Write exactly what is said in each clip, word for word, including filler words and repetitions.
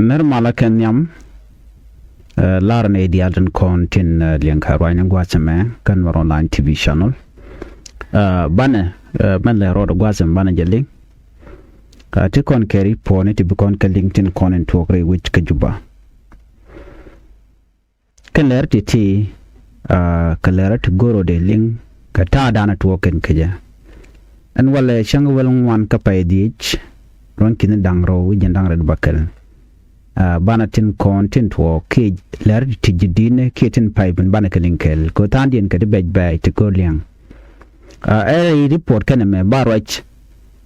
Nɛr malä kɛ nhiam, ɛ, lar nɛy diaal tin kɔn tin, ɛ, liɛŋ kɛ ruacni gua̱a̱th ɛmɛ kä Nuɛr Online T V channel. Ɛ, banɛ, ɛ, mɛn lɛ rɔɔdɛ gua̱a̱th ɛmɛ banɛ jɛ liŋ. Ɛ, ti kɔn kɛ ri puɔ̱ɔ̱ni ti bi kɔn kɛ liŋ tin kɔn in tuɔɔk rɛy wec kä Juba. Kɛn lɛr ti̱ti̱, ɛ, kɛ lɛr ti go̱ro̱ dee liŋ kɛ ta̱a̱ da̱a̱n a tuɔɔk kɛn kä jɛ. Ɛn walɛ cäŋ wäl ŋuan kä pay dhiec, ruɔ̱n ki̱ni da̱ŋ rɛw wi̱c jiɛn da̱ŋ rɛw bäkɛl. Ɛ, banɛ tin kɔn tin tuɔɔk kiɛ lɛr ti ji̱ di̱n kiɛ tin pay bin banɛ kɛ liŋ kɛɛl kɛ tha̱a̱ŋdiɛn kɛ ti bɛc bɛɛc ti go̱o̱r liɛŋ. Ɛ, ɛ rɛy report kɛnɛ mɛ ba ruac,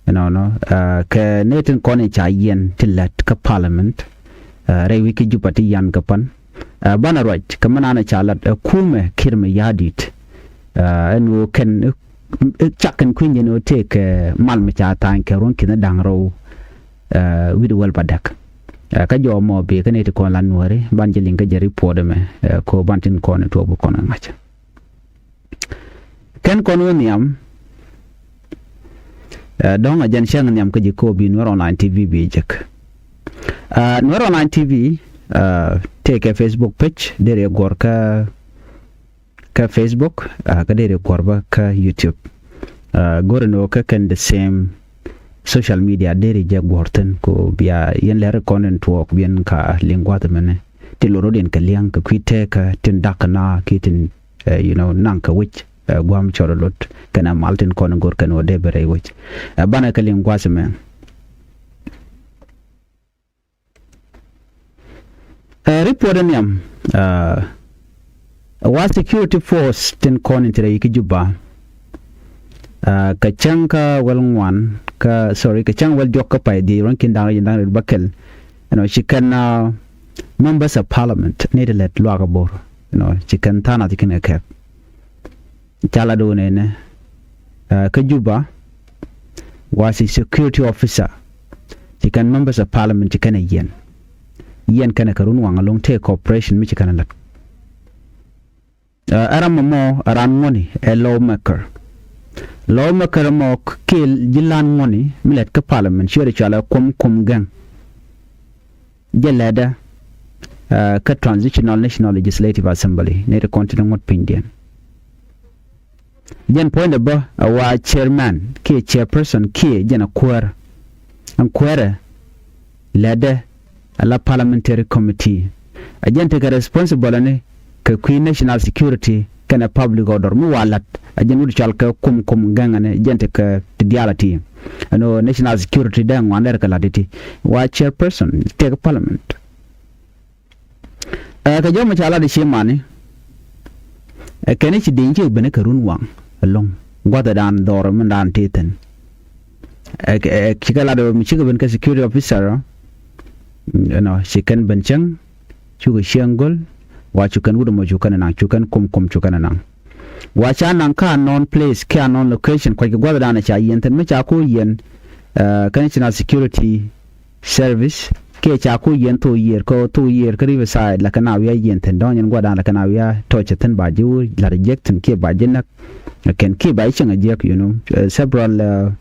you know, nɔ, ɛ, kɛ nɛy tin kɔn in ca yiɛn ti lät kä parliament, ɛ, rɛy wi̱c kä Juba ti yan kɛ pan. Ɛ, banɛ ruac kɛ mi nanɛ ca lat ɛ kumɛ Kiir Mayardit. Ɛ, ɛn ɣöö kɛn, ɛ, ɛ, cak kɛn kui̱ny jɛn ɣöö tëëkɛ mal mi ca tha̱a̱ny kɛ ruɔ̱n ki̱ni da̱ŋ rɛw, ɛ, wi̱cdɛ wäl bädäk. Ɛ, kä jɔɔk mɔ bi kä nɛy ti kɔn la Nuääri ban jɛ liŋ kä jɛ report ɛmɛ, ɛ, kɛ ɣöö ban tin kɔn in tuɔɔk bi kɔn in ŋa̱c. Kɛn kɔn wä nhiam, ɛ, dɔ̱ŋ a jɛn cäŋ nhiam kä ji̱ kɔ bi Nuɛr Online T V bi jek. Ɛ, Nuɛr Online T V, ɛ, tëëkɛ Facebook page, deri guɔ̱r kä, kä Facebook, ɛ, kä deri guɔ̱r bä kä YouTube. Ɛ, go̱ri ni wä kä kɛn the same social media deri jɛ guɔ̱r thi̱n kɛ ɣöö bia yɛn lɛr kɔn in tuɔɔk bi yɛn ka liŋ gua̱a̱th ɛmɛnɛ. Ti lot rot in kɛ liɛŋ kɛ kui̱ tëëkä tin da̱k kɛ na kiɛ tin, ɛ, you know, naŋ kɛ wec, ɛ, gua̱a̱m cɔl lot kɛnɛ mal tin kɔn in go̱r kɛn wä dee bɛ rɛy wec. Ɛ, banɛ kɛ liŋ gua̱a̱th ɛmɛ. Ɛ, report in nhiam, ɛ, wa security force tin kɔn in ti rɛy kä Juba. Ɛ, kɛ cäŋ kä wäl ŋuan, kä, sorry, kɛ cäŋ wäl diɔ̱k kä pay dhiec ruɔ̱n ki̱n da̱ŋ rɛw jiɛn da̱ŋ rɛw bäkɛl. You know, ci kɛn, ɛ, members of parliament, nɛy ti lät luaak a bo̱r. You know, ci kɛn tha̱a̱ŋ nath ci kɛn kɛ kɛp. Ca lat wä nɛnɛ, ɛ, kä Juba, wa ci security officer, ci kɛn members of parliament ci kɛn a yiɛn. Yiɛn kɛn a kɛ run waŋ ɛlɔ̱ŋ tëë cooperation mi ci kɛn a lat. Ɛ, ɛ ram ɛmɔ ɛ ran ŋuɔ̱ni ɛ lawmaker. Lawmaker ɛmɔ kiɛ ji̱ lan ŋuɔ̱ni mi lät kä parliament ciötdɛ cɔal ɛ Kum Kum Gɛŋ. Jɛ lɛtdä, ɛ, kä Transitional National Legislative Assembly, nɛy ti kɔn tin ŋuɔ̱t pinydiɛn. Jɛn puɔ̱nydɛ bä ɛ wa chairman kiɛ chairperson kiɛ jɛn ɛ kuäär. Ɛn kuäärɛ lɛtdɛ ɛ la parliamentary committee. Ɛ jɛn tekɛ responsible ɛni kɛ kui̱ national security kɛnɛ public order mi wa la̱t. Ɛ jɛn wut cɔal kɛ Kum Kum Gɛŋ ɛni jɛn tekɛ ti diaal a ti. Ɛn ɣöö national security dee ŋuan dee rɛ kɛ la̱t iti. Wa chairperson tëëkɛ parliament. Ɛ, kɛ jɔmɛ ca lat i̱ ci mani. Ɛ, kɛn i̱ ci di̱ny ci ben i̱ kɛ run waŋ ɛlɔ̱ŋ. Gua̱thɛ dan dhɔr min dan ti thi̱n. Ɛ, ɛ, ci kɛ lat mi cikɛ ben kɛ security officer. Ɛnɔ ci kɛn ben cäŋ. Cukɛ cieŋ go̱l. Wa cu kɛn wut ɛmɔ cu kɛn naŋ, cu kɛn Kum Kum cu kɛn naŋ. Wa ca naŋ kä unknown place kiɛ unknown location, kuackɛ gua̱thɛ dan ca yiɛn thi̱n mi ca ku yiɛn. Ɛ, kɛn ci na security service kiɛ ca ku yiɛn thok yiër kä thok yiër kä Riverside, la kɛ na wi̱i̱ a yiɛn thi̱n dɔ̱ŋ yɛn gua̱dan la kɛ na wi̱i̱ a tɔcɛ thi̱n ba ji̱ wä la̱t a jiäk thi̱n kiɛ ba ji̱ näk. Kɛn kiɛ ba ji̱ cieŋ a jiäk, you know. Ɛ, several, ɛ,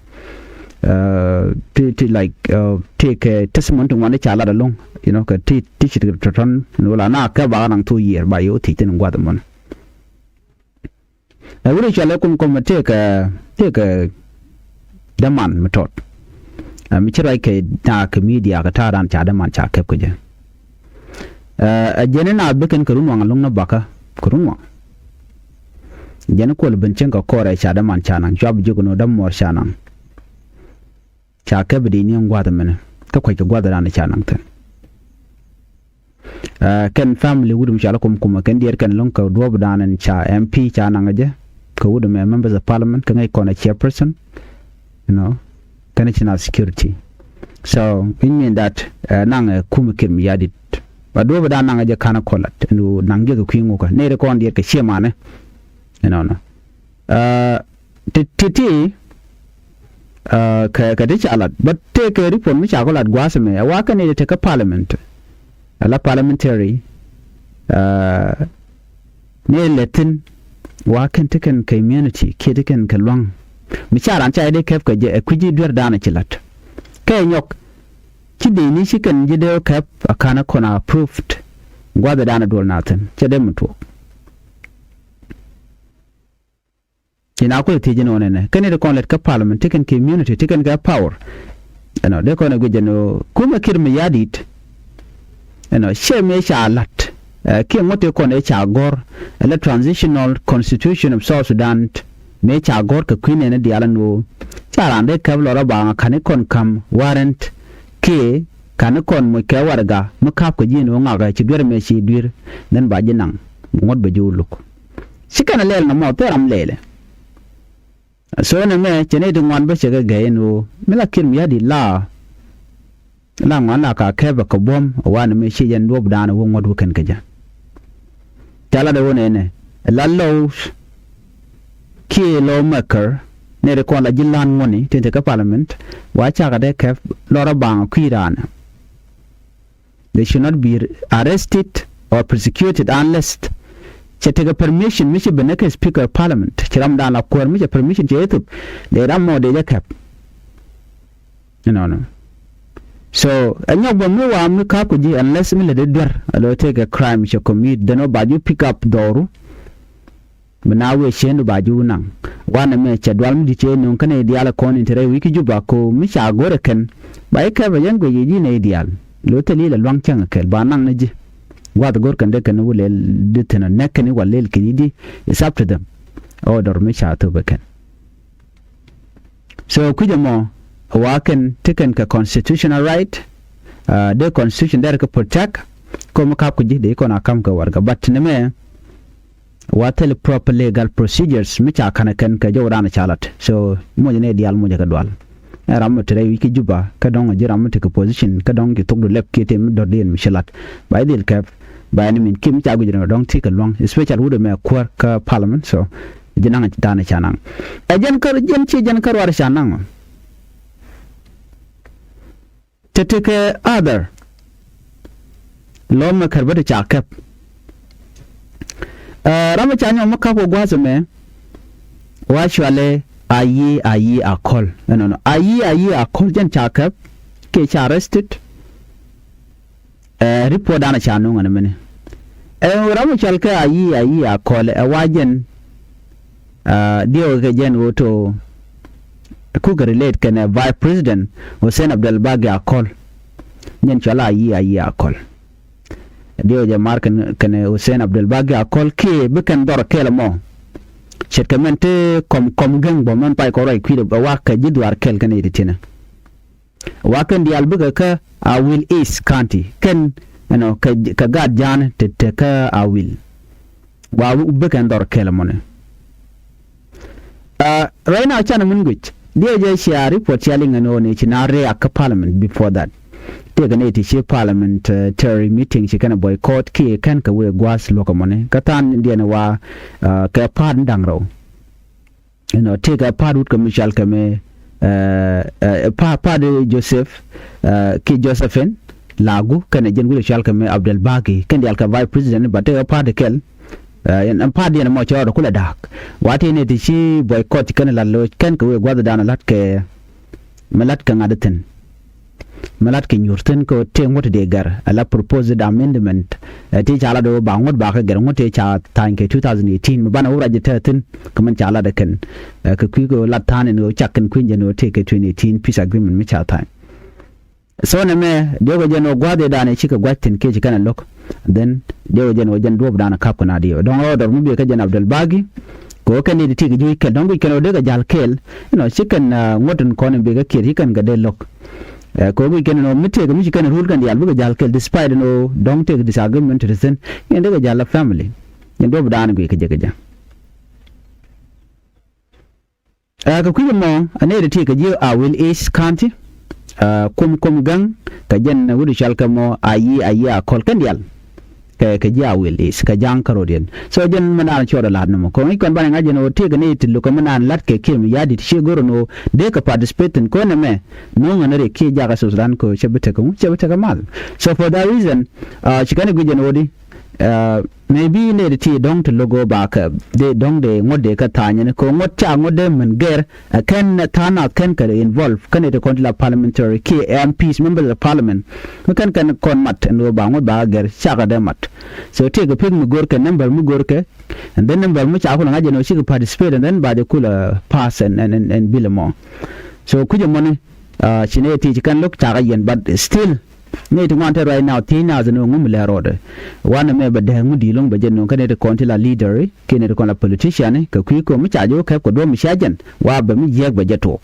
ɛ, ti, ti, like, ɛ, ti kɛ testimony ti ŋuan ti ca lat ɛlɔ̱ŋ, you know, kɛ ti, ti ci ti tɔ̱tɔ̱n, you know, la na kɛ ba kɛ naŋ thok yiër ba yɛ wä thiec thi̱n gua̱th ɛmɔn. Ɛ, wut i̱ cɔal ɛ Kum Kum ɛ tëëkɛ, tëëkɛ däman mi tɔt. Ɛ, mi ci ruac kɛ naath kɛ media kɛ ta̱a̱ dan ca däman ca kɛp kɛ jɛ. Ɛ, ɛ jɛn i̱ naath bi kɛn kɛ run waŋ ɛlɔ̱ŋ ni bakä kɛ run waŋ. Jɛn i̱ kuɔl ben cieŋ kɛ kɔrɛ ca däman ca naŋ, cua bi jiök ni dämuɔɔr ca naŋ. Ca kɛp i̱ di̱i̱t ni ɛn gua̱a̱th ɛmɛnɛ kä kuackɛ gua̱a̱th ɛ dan ca naŋ thi̱n. Ɛ, kɛn family wut mi cɔal ɛ Kum Kum ɛ kɛn diɛɛr kɛn lo̱ŋ kɛ duɔ̱ɔ̱p dan ɛn ca M P ca naŋ ɛ jɛ kɛ wut ɛmɛ members of parliament kɛ ŋäc kɔn ɛ chairperson, you know, kɛn ci na security. So it mean that, ɛ, naŋ ɛ Kum Kiir Mayardit. Ba duɔ̱ɔ̱p dan naŋ ɛ jɛ ka̱n ɛ kɔlat ɛn naŋ jɛ kɛ kui̱ ŋukä nɛy ri kɔn diɛɛr kɛ ciɛ manɛ, you know, nɔ. Ɛ, ti, ti, ti, ɛ, kɛ, kɛ ti ca lat. But tëëkɛ report mi ca kɔ lat gua̱a̱th ɛmɛ, ɛ wa kɛn i̱ tekɛ parliament. Ɛ la parliamentary, ɛ, ni lɛ thi̱n, wa kɛn ti kɛn kɛ immunity, kiɛ ti kɛn kɛ lua̱ŋ. Mi ca ran ca i̱ dee kɛp kɛ jɛ, ɛ kui̱ ji̱ duer da̱a̱n ɛ ci lat. Kɛ nyɔk, Ci dee ni ci kɛn ji̱ dee kɛp a ka̱n a kɔn a approved. Gua̱dhɛ da̱a̱n a duɔl na thi̱n cɛ dee mi tuɔɔk. Ci na kuɛ thiec ni ɣän ɛnɛ kɛn i̱ ti kɔn lɛt kä parliament ti kɛn kɛ immunity ti kɛn kɛ power. Ɛnɔ dee kɔn ɛ guic ɛn ɣöö kumɛ Kiir Mayardit. Ɛnɔ cɛ mëë ca la̱t ɛ kiɛ ŋuɔ̱t ti kɔn ɛ ca gɔ̱r ɛ la transitional constitution of South Sudan. Mëë ca gɔ̱r kɛ kui̱ nɛn i̱ diaal ɛn ɣöö ca raan dee kɛp lɔrä ba ŋa ka̱n i̱ kɔn ka̱m warrant kiɛ ka̱n i̱ kɔn moc kɛ warɛga mi ka̱p kɛ ji̱ ɛn ɣöö ŋakɛ ci duer mëë ci duer. Then ba ji̱ naŋ ŋuɔ̱t bɛ ji̱ wä luk. Ci kɛn a lɛl nɔmɔ thil ram lɛlɛ. So nɛ mɛ cɛ nɛy ti ŋuan bä cɛ kɛ gɛy ɛn ɣöö mi la Kiir Mayardit la la ŋuan la ka kɛpɛ kɛ buɔ̱m ɛ wanɛ mëë ci jɛn duɔ̱p daanɛ wä ŋuɔ̱t wä kɛn kɛ jɛ. Ca lat ɛ wä nɛnɛ la law kiɛ lawmaker nɛy ti kɔn la ji̱ la̱n ŋuɔ̱tni tin te kä parliament wa cakɛ dee kɛp lɔrä baŋ kui̱ raanɛ. They should not be arrested or prosecuted unless cɛ tekɛ permission mi ci ben kä speaker parliament ci ramdan la kuäär mi cɛ permission cɛ ethop dee ram mɔ dee jɛ kɛp. Inɔnɔ so ɛ nyɔk bä mi wa mi ka̱p kɛ ji̱ unless mi lɛ dee duer a lo tekɛ crime cɛ commit then ɔ ba ju pick up dhɔru. Bi na wëë cien du ba ji̱ wä naŋ wanɛ mɛ cɛ dual mi di̱t cɛ nöŋ kɛnɛ diaal ɛ kɔn in te rɛy wi̱i̱ ki Juba ko mi ca go̱rɛ kɛn. Ba i̱ kɛpɛ yɛn guic i̱ ji̱ nɛy diaal. Lo thil i̱ lɛ luaŋ cäŋ ɛ kɛl ba naŋ ni ji̱. Gua̱th go̱r kɛn dee kɛn wä lɛl di thi̱n ɔ nɛk kɛn i̱ wal lɛl kɛn i̱ di. It's up to them. Ɔ dɔr mi ca thop ɛ kɛn. So kui̱c ɛmɔ wa kɛn ti kɛn kɛ constitutional right. Dee constitution dɛr kɛ protect. Ko mi kap kɛ ji̱ dee kɔn a kam kɛ warɛga but ni mɛ. Wa thil proper legal procedures mi ca ka̱n kɛn kɛ jɔw ran ca lat so muɔc ni diaal muɔc kɛ dual. Ɛ ram mi te rɛy wi̱c kä Juba kä dɔ̱ŋ ji̱ ram mi te kɛ position kä dɔ̱ŋ ji̱ thok du lɛp kiɛ te mi dɔ̱r diɛn mi ci lat. Ba i̱ dhil kɛp ba i̱ ni min kiɛ mi ca guic rɛn dɔ̱ŋ ti kɛ lua̱ŋ especial wut ɛmɛ kuäär kä parliament so ji̱ naŋ dan ca naŋ. Ɛ jɛn kä jɛn ci jɛn kä ruar ca naŋ. Te tekɛ other lɔ mɛ kɛr bä ti ca kɛp. Ɛ ram mi ca nyɔk mi kap kɛ gua̱a̱th ɛmɛ. Wa cualɛ a yi a yi a kɔl ɛnɔnɔ a yi a yi a kɔl jɛn ca kɛp. Kɛ ca arrested. Ɛ report dan ca nuŋ ɛn mini. Ɛ ram mi cual kɛ a yi a yi a kɔl ɛ wa jɛn. Diɛw kɛ jɛn ɣöö to kukɛ relate kɛnɛ vice president Hussein Abdel Bagi Akol. Nyɛn cual a yi a yi Akol. Diɛw jɛ mar kɛnɛ Hussein Abdel Bagi Akol kiɛ bi kɛn dhɔr kɛl mɔ. Ce̱tkɛ mɛn te kɔm kɔm gɛŋ bɔ mɛn pay kɔ ruac kui̱dɛ bɛ wak kɛ ji̱ dhuaar kɛl kɛnɛ yit ti̱nɛ. Wa kɛn diaal bikɛ kä Awil East County kɛn ɛnɔ kɛ gaat ja̱a̱n te te kä Awil. Wa bikɛ ɛn dhɔr kɛl mɔnɛ. Right now canɛ min guic diɛ jɛ cia report cia liŋ ɛn ɣöö ni ci na react kä parliament before that. Tëëkɛ ni ti ci parliament teri meeting ci kɛn boycott kiɛ kɛn kɛ wee gua̱a̱th luɔ̱kɛ mɔnɛ kä tha̱a̱n diɛn wa kɛ pa̱a̱t ni da̱ŋ rɛw. Inɔ tëëkɛ pa̱a̱t wut kɛ mi cɔal kɛ mi pa̱a̱t pa̱a̱t Joseph ki Josephine Lagu kɛnɛ jɛn wut cɔal kɛ mi Abdel Bagi kɛn diaal kɛ vice president ba tëëkɛ pa̱a̱t kɛl. Ɛn pa̱a̱t diɛn mɔ cɛ rɔɔdɛ kulɛ da̱a̱k wa tëë ni ti ci boycott kɛn la̱t lo̱c kɛn kɛ wëë gua̱thdan la̱t kɛ mi la̱t kɛ ŋa̱t thi̱n. Mi la̱t kɛ nyuur thi̱n kä tëë ŋuɔ̱t dee gɛr ala proposed amendment. Ɛ ti ca lat ɣöö ba ŋuɔ̱t ba kɛ gɛr ŋuɔ̱t tëë ca tha̱a̱ny kɛ two thousand eighteen mi banɛ wä ruac jɛ tɛth thi̱n. Kä min ca lat ɛ kɛn kɛ kui̱ kɛ lat tha̱a̱n ɛn ɣöö cak kɛn kui̱ny jɛn ɣöö tëë kɛ twenty eighteen peace agreement mi ca tha̱a̱ny. So nɛ mɛ diɔkɛ jɛn ɣöö gua̱a̱th ëëdan ɛ cikɛ gua̱c thi̱n kiɛ ci kɛn ɛ lo̱k. Then diɔkɛ jɛn ɣöö jɛn duɔ̱ɔ̱pdan ɛ ka̱p kɛ na diɔkɛ dɔ̱ŋ ɣöö dɔr mi biɛ kä jɛn Abdel Bagi. Kɛ ɣöö kɛn ni ti ti kɛ juuc kɛl dɔ̱ŋ guic kɛn ɣöö dee kɛ ja̱l kɛɛl. Inɔ ci kɛn ŋuɔ̱t in kɔn in biɛ kɛ kiɛt ci kɛn kɛ dee lo̱k. Kɛ ɣöö guic kɛn inɔ mi tëëk mi ci kɛn rul kɛn diaal bikɛ ja̱l kɛɛl despite inɔ dɔ̱ŋ tëëk disagreement ti ti thi̱n. Yɛn dee kɛ ja̱l a family. Yɛn duɔ̱ɔ̱pdan guic kɛ jɛ kɛ jɛ. Ɛ kɛ kui̱c ɛmɔ ɛ nɛy ti ti kɛ ji̱ Awil East County. Ɛ kum kum gaŋ kɛ jɛn wut cɔal kɛ mɔ a yi a yi a kɔl kɛn diaal. Kɛ kɛ ji̱ Awil East kɛ ja̱a̱ŋ kärɔ̱diɛn so jɛn mi naan cuɔt ɛ la̱t ni mɔ kɔn i̱ kɔn banɛ ŋa̱c jɛn ɣöö tëëkɛ nɛy ti lo̱k kɛ mi naan la̱t kɛ kiɛ mi ya̱di̱t ci go̱r ɛn ɣöö dee kɛ participate thi̱n kɔn ɛmɛ. No̱o̱ŋ ɛn rik kiɛ jakä South Sudan kɛ ɣöö cɛ bi tekɛ ŋu cɛ bi tekɛ mal. So for that reason ci kɛn ɛ guic jɛn ɣöö di Maybe nɛy ti ti dɔ̱ŋ ti lo̱k ɣöö bakɛ dee dɔ̱ŋ dee ŋuɔ̱t dee kɛ tha̱a̱ny ɛn kɛ ŋuɔ̱t ca ŋuɔ̱t dee mɛn gɛr ɛ kɛn tha̱a̱ŋ nath kɛn kɛ involve kɛn nɛy ti kɔn ti la parliamentary kiɛ MPs, members of parliament, mi kɛn kɛn kɔn mat ɛn ɣöö ba ŋuɔ̱t bakɛ gɛr cakɛ dee mat. So tëëkɛ pek mi görkɛ, number mi görkɛ, and then number mi ca kulɛ ŋa̱c ɛn ɣöö cikɛ participate, and then ba jɛ kulɛ pass ɛn ɛn ɛn bill ɛmɔ. So kucɛ mɔni ci nɛy ti ci kɛn lo̱k cakɛ yɛn, but still nɛy ti ŋuan te right now thiec nath ni ŋu mi lɛ rɔɔdɛ. Wanɛ mɛ bɛ dee ŋu di̱i̱t lo̱ŋ bɛ jɛ no̱o̱ŋ kä nɛy ti kɔn ti la leader kiɛ nɛy ti kɔn la politician kɛ kui̱ kɛ mi ca jɛ wä kɛp kɛ duɔ̱ɔ̱p mi cia jɛn wa bɛ mi jiɛɛk bɛ jɛ tuɔɔk.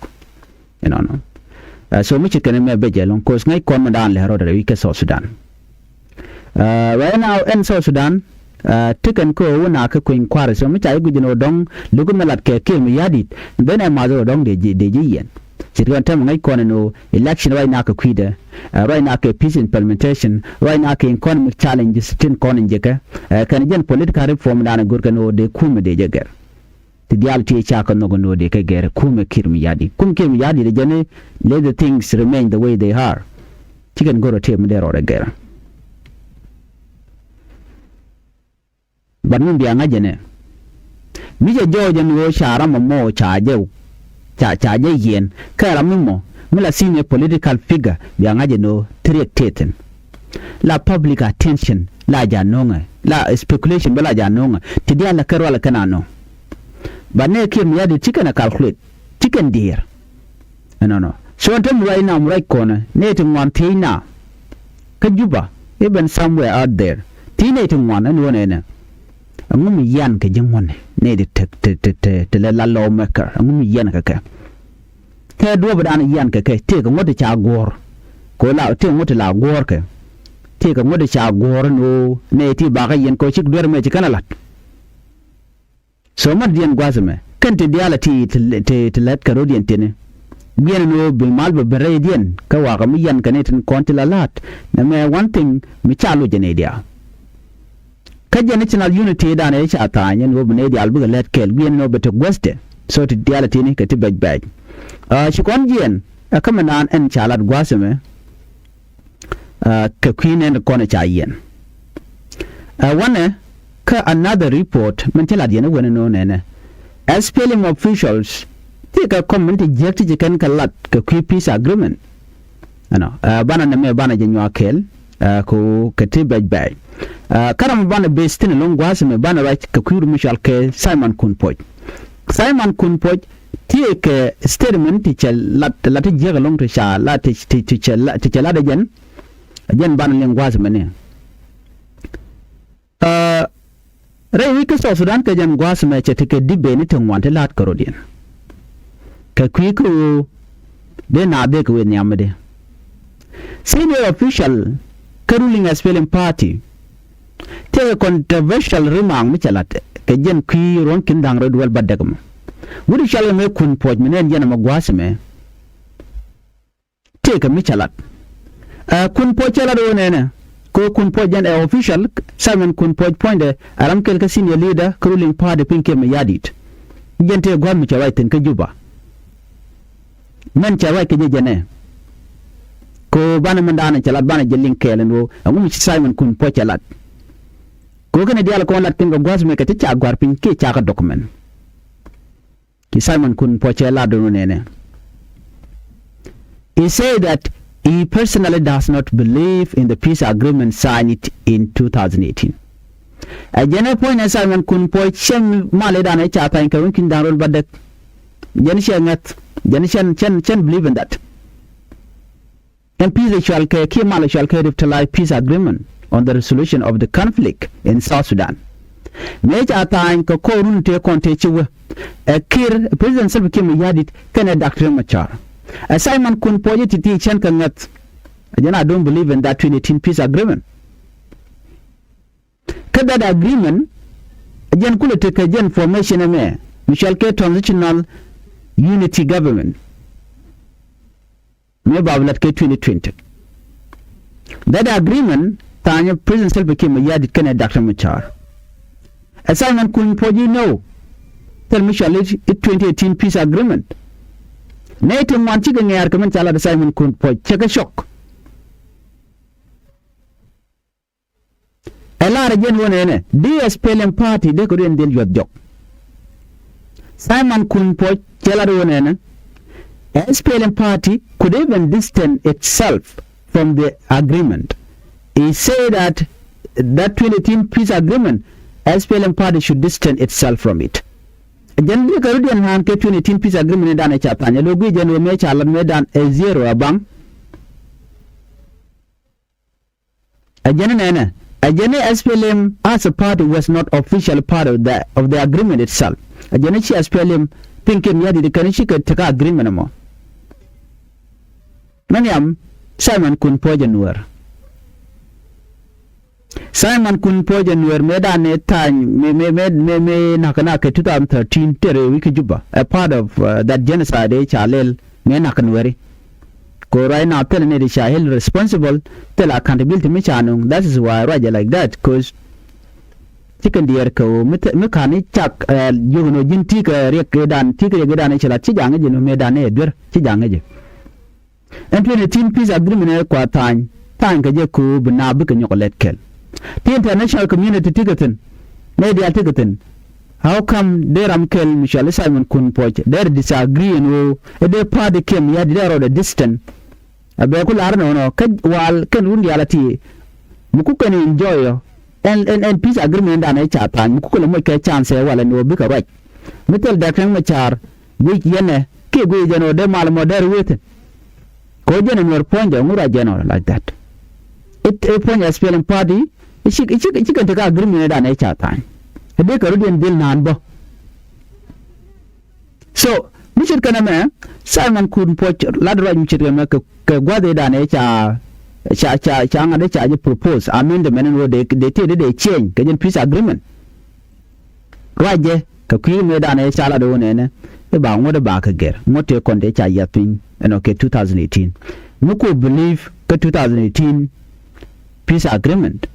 Inɔnɔ. So mi ci kɛn mɛ bɛ jɛ lo̱ŋ, cause ŋäc kɔn mi daan lɛ rɔɔdɛ rɛy wi̱c kä South Sudan. Right now ɛn South Sudan ti kɛn kä ɣöö wä na kä kueny kua̱r, so mi ca jɛ guic ni ɣöö dɔ̱ŋ lo̱k mi lat kɛ Kiir Mayardit, then ɛ math ɣöö dɔ̱ŋ dee ji̱ dee ji̱ yiɛn. Ce̱tkɛ ɣän tɛmɛ ŋäc kɔn ɛn ɣöö election right now kɛ kui̱dɛ, right now kɛ peace implementation, right now kɛ economic challenges tin kɔn in jekɛ, kɛn jɛn political reform dan ɛ görkɛ ɛn ɣöö dee kumɛ dee jɛ gɛr. Ti diaal ti ca kɛ nhɔk ɛn ɣöö dee kɛ gɛr kumɛ Kiir Mayardit. Kumɛ Kiir Mayardit jɛn let the things remain the way they are. Ci kɛn go̱r ɛ tëë mi dee rɔɔdɛ gɛr. But mi bia ŋa̱c ɛnɛ, mi cɛ jɔɔc ɛn ɣöö ca ram ɛmɔ ca jɛ ca ca jɛ yiɛn kɛ ram mi mɔ mi la senior political figure, bia ŋa̱c ɛn ɣöö ti riɛk tëë thi̱n. La public attention la ja no̱o̱ŋɛ, la speculation bä la ja no̱o̱ŋɛ ti diaal la kɛ rual kɛn a no̱o̱ŋ. But nɛ Kiir Mayardit ci kɛn a calculate, ci kɛn diɛɛr. Ɛnɔnɔ. So ɛn te mi ruac nam ruac kɔnɛ nɛy ti ŋuan thiec na kä Juba, even somewhere out there, thiec nɛy ti ŋuan ɛn ɣöö nɛnɛ, ɛŋu mi yian kɛ ji̱ ŋuɔ̱nɛ nɛy ti te te te te te lɛ la lawmaker, ɛŋu mi yian kɛ kɛ? Kɛ duɔ̱ɔ̱p dan yian kɛ kɛ tëëkɛ ŋuɔ̱t ti ca guɔ̱ɔ̱r. Kɛ ɣöö la tëëkɛ ŋuɔ̱t ti la guɔ̱ɔ̱r kɛ, tëëkɛ ŋuɔ̱t ti ca guɔ̱ɔ̱r ɛn ɣöö nɛy ti bakɛ yiɛn kɛ ɣöö cik duer mɛ ci kɛn a la̱t. So mat diɛn gua̱th ɛmɛ kɛn ti diaal a ti ti ti lät kɛ ro̱diɛn tini. Guiɛn ɛn ɣöö bi mal bɛ ben rɛydiɛn kä wakä mi yɛn kɛ ni tin kɔn ti la la̱t. Nɛmɛ one thing mi ca loc jɛ nɛy diaal. Kä jɛ national unity dan ɛ ca tha̱a̱ny ɛn ɣöö bi nɛy diaal bikɛ lät kɛɛl, guiɛn ɛn ɣöö bɛ te guäthdɛ. So ti diaal a tini kɛ ti bɛc bɛc. Ci kɔn jiɛn ɛ kä mi naan ɛn ca lat gua̱th ɛmɛ. Kɛ kui̱ nɛn kɔn ca yiɛn. Ɛ wanɛ kä another report min ci lat yɛn ɛ wen ɛ no̱o̱ŋ nɛnɛ, SPLM officials ti kɛ kɔm min ti jiäk ti ci kɛn kɛ lat kɛ kui̱ peace agreement. Ɛnɔ ɛ banɛ nɛmɛ banɛ jɛ nyuak kɛɛl. Ɛ ko kɛ ti bɛc bɛc. Ɛ kä ram banɛ base thin ɛlɔ̱ŋ gua̱a̱th ɛmɛ banɛ ruac kɛ kui̱ ru mi cɔal kɛ Simon Kun Puɔc. Simon Kun Puɔc ti kɛ statement ti cɛ lat lat ti jiäk ɛlɔ̱ŋ ti ca lat ti ti ti cɛ lat ti cɛ lat ɛ jɛn. Ɛ jɛn banɛ liŋ gua̱a̱th ɛmɛ ni. Ɛ rɛy wi̱c kä South Sudan kɛ jɛn gua̱a̱th ɛmɛ cɛ ti kɛ debate ni ti ŋuan ti la̱a̱t kɛ rɔ̱diɛn. Kɛ kui̱ kä ɣöö dee naath dee kɛ wëë nhiamdɛ. Senior official kä ruling SPLM party tëëkɛ controversial remark mi cɛ la̱t kɛ jɛn kui̱ ruɔ̱n ki̱n da̱ŋ rɛw duel bädäk ɛmɔ. Wut cɔal kɛ mëë Kun Puɔc mi nɛn jɛn ɛmɔ gua̱a̱th ɛmɛ. Tëëkɛ mi cɛ lat. Ɛ Kun Puɔc cɛ lat ɣöö nɛnɛ kɛ ɣöö Kun Puɔc jɛn ɛ official, Simon Kun Puɔc puɔ̱nydɛ ɛ ram kɛl kä senior leader kä ruling party piny Kiir Mayardit. Jɛn tëë gua̱a̱th mi cɛ ruac thi̱n kä Juba. Mɛn cɛ ruac kɛ jɛ jɛn ɛ kɛ ɣöö banɛ mɛn daanɛ cɛ lat banɛ jɛ liŋ kɛɛl ɛn ɣöö ɛŋu mi ci Simon Kun Puɔc cɛ lat. Kɛ ɣöö kɛnɛ diaal kɔn lat kɛn kɛ gua̱a̱th mi kɛ ti ca gua̱a̱r piny kiɛ ca kɛ document. Ci Simon Kun Puɔc cɛ lat dun nɛnɛ. He said that he personally does not believe in the peace agreement signed in two thousand eighteen. Ɛ jɛn ɛ puɔ̱ny nɛ Simon Kun Puɔc cɛn mali dan ɛ ca tha̱ny kɛ wun ki̱n dan rol bädäk. Jɛn cɛ ŋäth jɛn cɛn cɛn cɛn believe in that. Ɛn peace ɛ cɔal kɛ kiɛ mal ɛ cɔal kɛ revitalized peace agreement on the resolution of the conflict in South Sudan. Mëë ca tha̱a̱ny kɛ kɔɔrun tëë kɔn tëë ci wä ɛ Kiir, President Salva Kiir Mayardit kɛnɛ Doctor Riek Machar. Ɛ Simon Kun Puɔc ɛ ti̱ti̱ cɛn kɛ ŋäth. Ɛ jɛn I don't believe in that twenty eighteen peace agreement. Kä that agreement ɛ jɛn kulɛ tekɛ jɛn formation ɛmɛ mi cɔal kɛ transitional unity government. Mëë ba bi lat kɛ twenty twenty. That agreement tha̱a̱nyɛ President Salva Kiir Mayardit kɛnɛ Doctor Machar. Ɛ Simon Kun Puɔc ji̱ nöö thil mi cɔal i̱ twenty eighteen peace agreement. Nɛy ti ŋuan cikɛ ŋɛ̈ɛ̈r kɛ min ca lat ɛ Simon Kun Puɔc cɛ kɛ cɔk. Ɛ lar ɛ jɛn wä nɛnɛ di SPLM party dee kɛ ruɛn dhil yuɔth jɔk. Simon Kun Puɔc cɛ lar wä nɛnɛ, SPLM party could even distance itself from the agreement. He said that that twenty eighteen peace agreement, SPLM party should distance itself from it. Jɛn di kɛ rudiɛn han kɛ twenty eighteen peace agreement dan ɛ ca thany ɛ lo gui jɛn wä mɛ ca lat mɛ dan ɛ zero a baŋ. A jɛn nɛnɛ, a jɛn SPLM as a party was not official part of the, of the agreement itself. A jɛn ci SPLM thinking ya di kɛn ci kɛ teka agreement mɔ. Mɛ niam Simon Kun Puɔc ɛ Nuɛr. Simon Kun Puɔc ɛ Nuɛr mɛ dan ni thany mɛ mɛ mɛ mɛ mɛ nak nak kɛ two thousand thirteen tɛrɛ wik Juba a part of uh, that genocide ɛ ca lɛl mɛ nak Nuɛri. Ko right now thil ni di ca held responsible thil accountability mi ca nuŋ. That is why ruacɛ like that cause ci kɛn diɛɛr kɛ ɣöö mi thil- mi ka̱n i̱ cak jiök ni ɣöö ji̱n ti̱i̱ kɛ riɛk i̱ dan ti̱i̱ kɛ riɛk i̱ dan i̱ ci lat ci jaŋ i̱ ji̱ ni mëë dan i̱ ɛ duer ci jaŋ i̱ ji̱. Ɛn twenty eighteen peace agreement ɛ kua tha̱a̱ny tha̱a̱ny kɛ jɛ köö bi naap bikɛ nyɔk lɛt kɛl. Ti international community tikɛ thi̱n nɛ diaal tikɛ thi̱n. How come dee ram kɛl mi cɔal i̱ Simon Kun Puɔc dee disagree ɛn ɣöö ɛ dee party kiɛm ya di dee rɔɔdɛ distant. A bɛ ku lar nɔnɔ kä wal kɛn run diaal a ti mi ku kɛn enjoy ɔ. Ɛn ɛn ɛn peace agreement dan ɛ ca tha̱a̱ny mi ku kɛn moc kɛ chance ɛ wal ɛn ɣöö bikɛ ruac. Mi thil dɛk kɛn mɛ ca̱r guic yɛnɛ kiɛ guic jɛn ɣöö dee mal mɔ dee ri wethin. Kɛ ɣöö jɛn ɛ nuɔr puɔ̱nydɛ ŋu ruac jɛn ɔ like that. It ɛ puɔ̱ny SPLM party i̱ cik i̱ cik i̱ cik kɛn tekɛ agreement dan ɛ ca tha̱a̱ny. Ɛ dee kɛ run diɛn dhil naan bä. So mi ce̱tkɛ nɛmɛ Simon Kun Puɔc lat ruac mi ce̱tkɛ nɛmɛ kɛ kɛ gua̱th i̱ dan i̱ ca ca ca ca ŋa̱t i̱ ca jɛ propose amendment in wä dee dee tiee dee dee change kɛ jɛn peace agreement. Ruac jɛ kɛ kui̱ mëë dan i̱ ca lat i̱ wä nɛnɛ i̱ ba ŋuɔ̱t i̱ ba kɛ gɛr ŋuɔ̱t tëë kɔn dee ca yiath piny ɛnɔ kɛ two thousand eighteen. Mi ku believe kä two thousand eighteen peace agreement.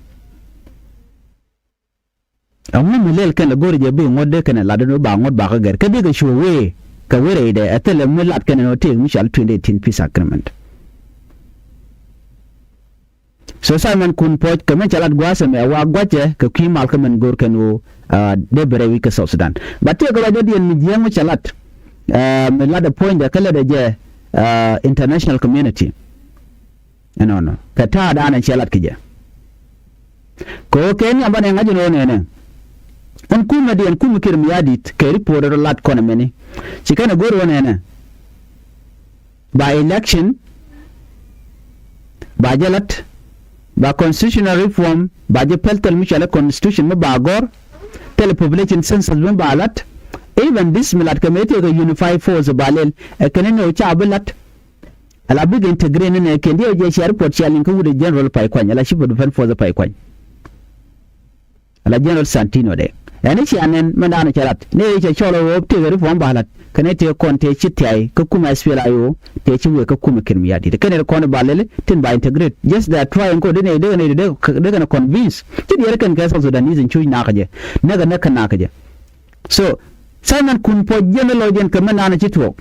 Ɛŋu mi lɛl kɛn lɛ go̱o̱ri jɛ bi ŋuɔ̱t dee kɛn ɛ lat ɛn ɣöö ba ŋuɔ̱t bakɛ gɛr kä dee kɛ cu wee kɛ wee rɛydɛ ɛ thilɛ mi lat kɛn ɛn ɣöö tëëk mi cɔal twenty eighteen peace agreement. So Simon Kun Puɔc kɛ mɛn cɛ lat gua̱a̱th ɛmɛ wa gua̱cɛ kɛ kui̱ mal kä mɛn go̱o̱r kɛn ɣöö dee bɛ rɛy wi̱c kä South Sudan. But tëëk ruacdädiɛn mi jiääk mi cɛ lat mi lat ɛ puɔ̱nydɛ kä lat ɛ jɛ international community. Ɛnɔnɔ kɛ ta̱a̱ daanɛ ciɛ lat kɛ jɛ. Kɛ ɣöö kɛ nhiam banɛ ŋa̱c ɛn ɣöö nɛnɛ ɛn kumɛ diɛn kumɛ Kiir Mayardit kɛ report rɔ lat kɔn ɛmɛni. Ci kɛn ɛ go̱r ɣöö nɛnɛ ba election ba jɛ lat, ba constitutional reform ba jɛ pɛl thil mi cɔal ɛ constitution mi ba gɔ̱r, thil population census mi ba lat. Even this mi lat kɛ mëë tëëkɛ unified force ba lɛl ɛ kɛn ni ɣöö ca bi lat. Ala bikɛ integrate ni nɛ kɛn diɛ jɛ cia report cia liŋ kä wut ɛ General Pay Kuany ala chief of defense force Pay Kuany. Ala General Santino dɛ ɛn i̱ cia nɛn mɛn daanɔ cɛ lat ni i̱ cɛ cɔl ɣöö tëëk ɛ reform ba lat kɛn i̱ tëëk kɔn tëë ci thiay kä kumɛ SPLA-IO tëë ci wëë kä kumɛ Kiir Mayardit kɛn i̱ kɔn ba lɛli tin ba integrate. Just they are trying ko dee nɛ dee kɛn dee kɛn convince ci diɛɛr kɛn kɛ South Sudanese in cuc nakä jɛ näk ɛ näk kä nakä jɛ. So Simon Kun Puɔc jiɛn lɔ jɛn kɛ mɛ nanɛ ci tuɔɔk.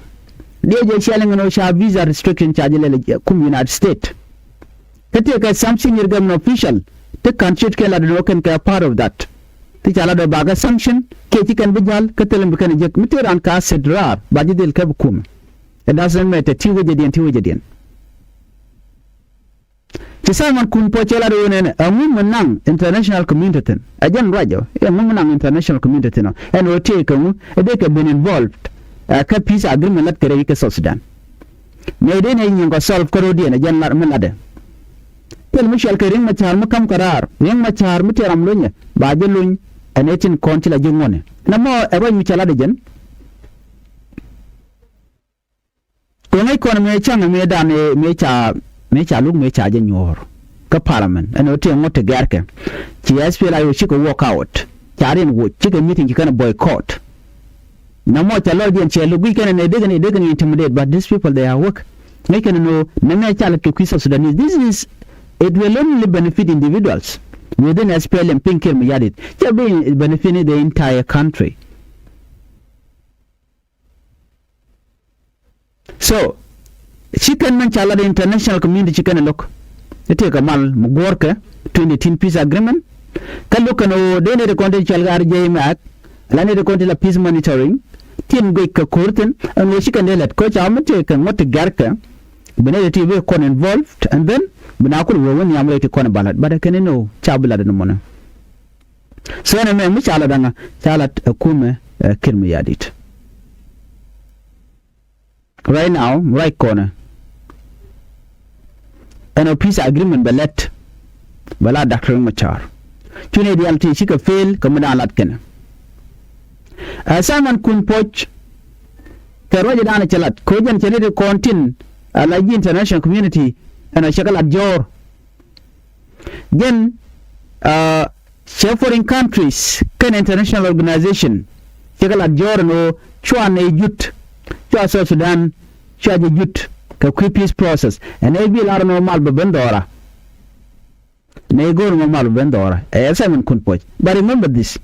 Diɛ jɛ ciɛl ŋɛn ɔ ca visa restriction ca jɛ lɛl kum United States. Kä tëë kɛ some senior government official ti ka̱n ciöt kɛn lat nɔ kɛn kɛ part of that. Ti ca lat ɔ bakɛ sanction kiɛ ci kɛn bi jal kä thilɛ bi kɛn jek mi tëë ran ka set raar ba ji̱ dhil kɛ bi kumɛ. It doesn't matter ti wecɛ diɛn ti wecɛ diɛn. Ci Simon Kun Puɔc cɛ lat ɣöö nɛnɛ ɛŋu mi naŋ international community thi̱n ɛ jɛn ruac ɔ ɛŋu mi naŋ international community thi̱n ɔ ɛn ɣöö tëëk ɛŋu ɛ dee kɛ ben involved ɛ kä peace agreement lat kɛ rɛy kɛ South Sudan. Mëë dee nɛ nyiŋ kɔ solve kä ro̱diɛn ɛ jɛn lat mi latdɛ. Thil mi cual kɛ Riek Machar mi ka̱m kɛ raar Riek Machar mi tëë ram lonyɛ ba jɛ lony ɛn ɛ tin kɔn ci la ji̱ ŋuɔ̱nɛ. Nɛ mɔ ɛ ruac mi cɛ latdɛ jɛn. Kɛ ŋäc kɔn mëë ca̱ŋ mëë dan mëë ca mëë ca luk mëë ca jɛ nyuɔ̱ɔ̱r kä parliament ɛn ɣöö tëë ŋuɔ̱t ti gɛ̈rkɛ. Ci SPLA-IO cikɛ work out ca riɛn woc cikɛ meeting ci kɛn boycott. Nɛ mɔ ca lɔcdiɛn cɛ luk guic kɛn ɛ nɛ dee kɛn ɛ dee kɛn ɛ intimidate but these people they are weak. Ŋäc kɛn ɛ nɔ nɛ mɛ ca lät kɛ kui̱ South Sudanese this is it will only benefit individuals within SPLM piny Kiir Mayardit. Cɛ bi benefit ni the entire country. So ci kɛn mɛn ca lat international community ci kɛn ɛ lo̱k. I̱ tëëkɛ mal mi guɔ̱ɔ̱rkɛ twenty eighteen peace agreement. Kä lo̱k kɛn ɣöö dee nɛy ti kɔn ti cɔal kɛ R J MAC, la nɛy ti kɔn ti la peace monitoring, tin guic kɛ ko̱r thi̱n, ɛn ɣöö ci kɛn dee lät kɛ ɣöö ca mi tëëkɛ ŋuɔ̱t ti gɛ̈rkɛ, bi nɛy ti ti bi kɔn involved, and then bi na kul wee wä nhiam rɛy ti kɔn ba la̱t, but ɛ kɛn inɔ ca bi la̱t ɛn mɔnɛ. So ɛn ɛmɛ mi ca la̱t ɛŋa, ca la̱t ɛ kumɛ, ɛ, Kiir Mayardit. Right now, right kɔnɛ, ɛn ɔ peace agreement bɛ lät, bɛ la Doctor Riek Machar. Cu nɛy diaal ti cikɛ fail kɛ mi daan lat kɛnɛ. Ɛ, Simon Kun Puɔc, kɛ ruacdan cɛ lat kɛ ɣöö jɛn cɛ nɛy ti kɔn tin, ɛ, la ji̱ international community ɛn ɔ cɛ kɛ lat jɔ̱ɔ̱r. Jɛn, ɛ, cɛ foreign countries kɛn international organization cɛ kɛ lat jɔ̱ɔ̱r ɛn ɣöö cua nɛy jut, cua South Sudan, cua jɛ jut kɛ kui̱ peace process. Ɛn ɛ bi lar ɛn ɣöö mal bɛ ben dhɔra. Nɛy go̱o̱r ɛn ɣöö mal bɛ ben dhɔra. Ɛ Simon Kun Puɔc. But remember this.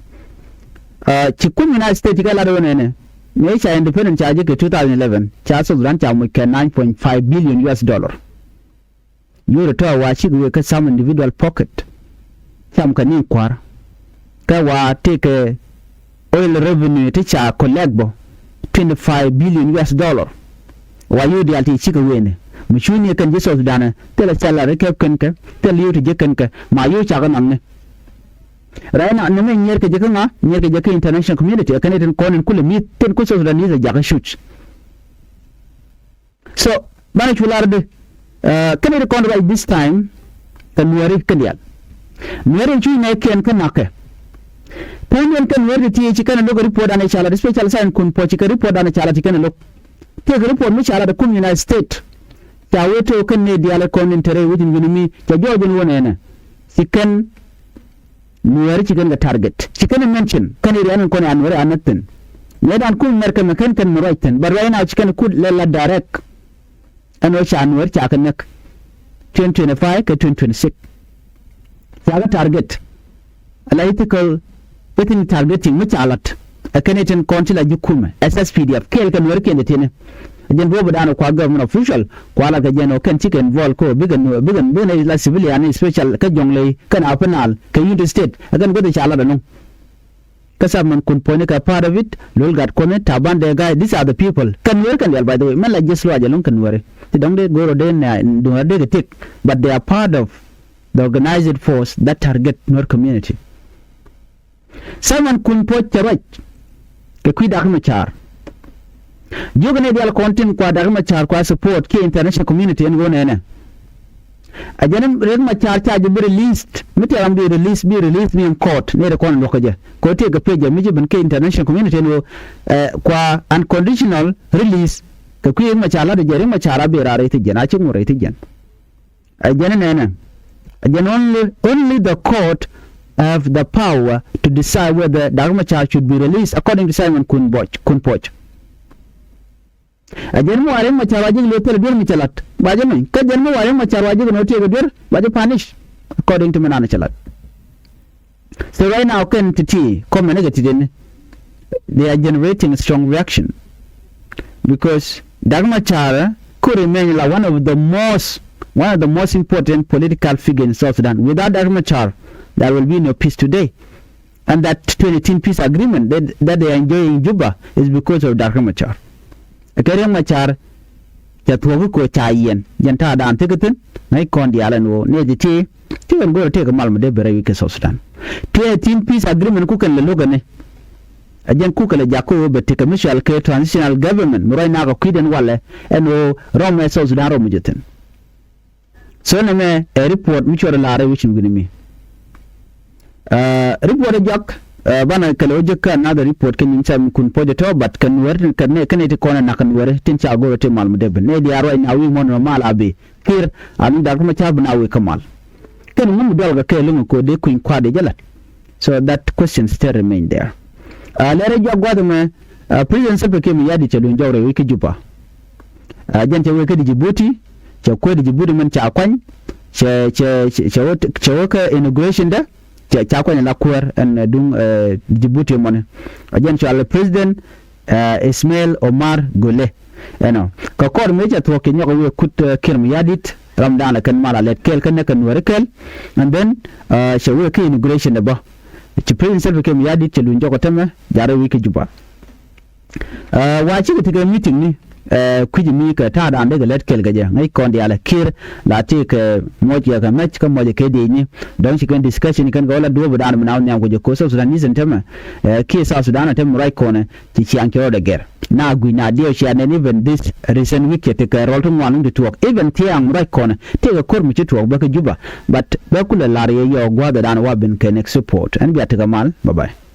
Ɛ, ci kum United States ci kɛ lat ɣöö nɛnɛ, mëë ca independent ca jek kɛ two thousand eleven, ca South Sudan ca muc kɛ nine point five billion U S dollar. Yio̱w tɔ̱ wa cikɛ wek kä some individual pocket. Cam kɛ ni̱n kua̱r. Kä wa tëëkɛ oil revenue ti ca collect bä twenty five billion U S dollar. Wa yio̱w diaal ti cikɛ weenɛ. Mi cu ni kɛn ji̱ South Sudan, thilɛ salary kɛp kɛn kɛ, thilɛ yio̱w ti ji̱ kɛn kɛ, ma yio̱w cakɛ naŋni. Right now, ni mɛ nyier kɛ jɛ kä ŋa, nyier kɛ jɛ kä international community, ɛ kɛn itin kɔn in kulɛ mi̱th, tin ku South Sudan ni thɛ jakä cuc. So banɛ cu lar di, ɛ, kɛn ri kɔn ruac this time. Kɛ Nuɛri kɛn diaal, Nuɛri cu nɛ kiɛn kä nakɛ. Pɛn yɛn kɛ Nuɛri ti ti ci kɛn lo̱k report dan i̱ ca lat, especially Simon Kun Puɔc ci kɛ report dan i̱ ca lat ti kɛn lo̱k. Tëëkɛ report mi ca lat kum United States. Ca wee to̱ kɛn ni diaal kɔn in te rɛy wec in wi̱ni mi ca jɔɔc in wä nɛnɛ. Ci kɛn Nuɛɛri ci kɛn kɛ target. Ci kɛn mention kɛn area ni kɔn ya Nuɛɛri a näk thi̱n. Nɛ dan kum Mɛrkɛ mɛ kɛn kɛn mi ruac thi̱n. But right now ci kɛn kut lɛ la direct. Ɛn ɣöö ca Nuɛɛri ca kɛ näk twenty twenty-five kɛ twenty twenty-six. Ca kɛ target. Ala ethical, ethnic targeting mi ca lat. Ɛ kɛn itin kɔn ti la ji̱ kumɛ S S P D F kɛɛl kɛ Nuɛɛri kiɛn ti ti̱ni. Ɛ jɛn bä wä bä da̱a̱n kua government official kua lat kɛ jɛn ɔ kɛn cikɛ involve kɔ bikɛ Nuɛɛri bikɛ bikɛ la civilian, especial kä Jɔŋley kɛn Upper Nile kɛ Unity State. Ɛ kɛn guäth ca lat ɛlɔ̱ŋ. Kä Simon Kun Puɔc ni kɛ part of it, Lol Gatkuɔth ni, Taban Deng Gai, these are the people. Kɛn Nuɛɛri kɛn diaal, by the way, mɛn la ji̱ luac ɛlɔ̱ŋ kɛn Nuɛɛri. Ti dɔ̱ŋ dee go̱o̱r ɔ dee nɛ duŋ ɔ dee kɛ tik. But they are part of the organized force that target Nuer community. Simon Kun Puɔc cɛ ruac kɛ kui̱ Dak Macar. Jiök ni diaal kɔn tin kua Dak Macar kua support kiɛ international community ɛn ɣöö nɛnɛ. A jɛn Riek Macar ca jɛ bi released, mi tiɛɛl ram bi release, bi release ni in court ni ri kɔn luɔk kɛ jɛ. Kɛ ɣöö tëëkɛ pec jɛ mi ci ben kɛ international community ɛn ɣöö, eh, kua unconditional release. Kɛ kui̱ Riek Macar lat jɛ, Riek Macar a bi raar rɛy thi jɛn, a ci ŋuɔ̱t rɛy thi jɛn. Ɛ jɛn nɛnɛ. Ɛ jɛn only, only the court have the power to decide whether Dak Macar should be released according to Simon Kun Puɔc, Kun Puɔc. Ɛ jɛn mi wa Riek Macar wa ji̱ lo̱ thilɛ duer mi cɛ lat. Ba jɛ mɛny. Kä jɛn mi wa Riek Macar wa ji̱ nɔ tiek duer. Ba jɛ punish according to mi nan cɛ lat. So right now kɛn ti̱ti̱ comment ni kɛ ti̱ti̱ ni, they are generating a strong reaction because Dak Macar could remain like one of the most, one of the most important political figure in South Sudan. Without Dak Macar, there will be no peace today. And that twenty eighteen peace agreement that, that they are enjoying in Juba is because of Dak Macar. Ɛ kɛ Riek Macar ca thuɔ̱k kä ko̱ ca yiɛn jɛn ta̱a̱ daan thikɛ thi̱n. Ŋäc kɔn diaal ɛn ɣöö nɛy ti ti ti kɛn go̱o̱rɛ tëëkɛ mal mi dee ben rɛy wi̱c kɛ South Sudan. Twenty eighteen peace agreement kukɛn lɛ lo̱kɛ ni. Ɛ jɛn kukɛ lɛ jak kä ɣöö bɛ tekɛ mi cɔal kɛ transitional government mi ruac nakä kui̱dɛn walɛ ɛn ɣöö rɔm ɛ South Sudan rɔm mi jɛ thi̱n. So nɛmɛ ɛ report mi cuɔt ɛ la̱r ɛ wecin wi̱ni mi. Ɛ, report ɛ jɔak, ɛ, banɛ kɛlɛ wä jek kä another report kɛ nyin Simon Kun Puɔc ɛ tɔ̱, but kɛ Nuɛɛri tin kɛ nɛ kɛ nɛ ti kɔn ɛ nak kɛ Nuɛɛri tin ca go̱r ɛ ti mal mi dee ben. Nɛ diaal ruac na wi̱i̱ muɔ̱n ɛ mal a bi Kiir a luny Dak Macar bi na wi̱i̱ kä mal. Kɛn ŋun bi dual kɛ kɛ lo̱ŋ ɛ ko̱ dee kui̱ny kua̱r dee jɛ la̱t. So that question still remain there. Ɛ, lɛr ɛ jɔak gua̱th ɛmɛ, ɛ, President Salva Kiir Mayardit cɛ luny jɔk rɛy wec kä Juba. Ɛ, jɛn cɛ wee kä Djibouti, cɛ kueer Djibouti mɛn ca kuany, cɛ, cɛ, cɛ, cɛ wä, cɛ wä kä inauguration dä, cɛ, ca kuany ala kuäär ɛn, ɛ, duŋ, ɛ, Djibouti mɔni. Ɛ jɛn cɔal President, ɛ, Ismail Omar Guelleh. Ɛnɔ. Kɛ kɔr mëë cɛ thuɔ̱k cɛ nyɔk ɛ wee kut, ɛ, Kiir Mayardit, ram dan kɛn mal a lɛt kɛl kɛn nɛ kɛn nuɛri kɛl. And then cɛ wee kä inauguration ɛ bä ci President Salva Kiir Mayardit cɛ luny jɔk ɔ tämɛ jarɛ wi̱i̱ kä Juba. Wa cikɛ tikɛ meeting ni kui̱c mi kɛ ta̱a̱ dan dee kɛ lɛt kɛl kɛ jɛ ŋäc kɔn diaalɛ Kiir la ti kɛ muɔc kɛ kɛ mɛc kä muɔc kɛ diecni. Dɔ̱ŋ ci kɛn discussion kɛn kɛ wä la duɔ̱ɔ̱p dan mi na wä nhiam kɛ jɛ ko̱ South Sudan nithin tämɛ kiɛ South Sudan tämɛ ruac kɔnɛ ci ciaŋ cɛ rɔɔdɛ gɛr na gui̱c na diɛw cia nɛn even this recent week cɛ ti kɛ rɔl ti ŋuan wun ti tuɔɔk even thiaŋ ruac kɔnɛ ti kɛ ko̱r mi ci tuɔɔk bä kä Juba. But bä kulɛ lar yɛ yɔɔk gua̱a̱th dan wa ben kɛ next report ɛn bia ti kɛ mal. Bye bye.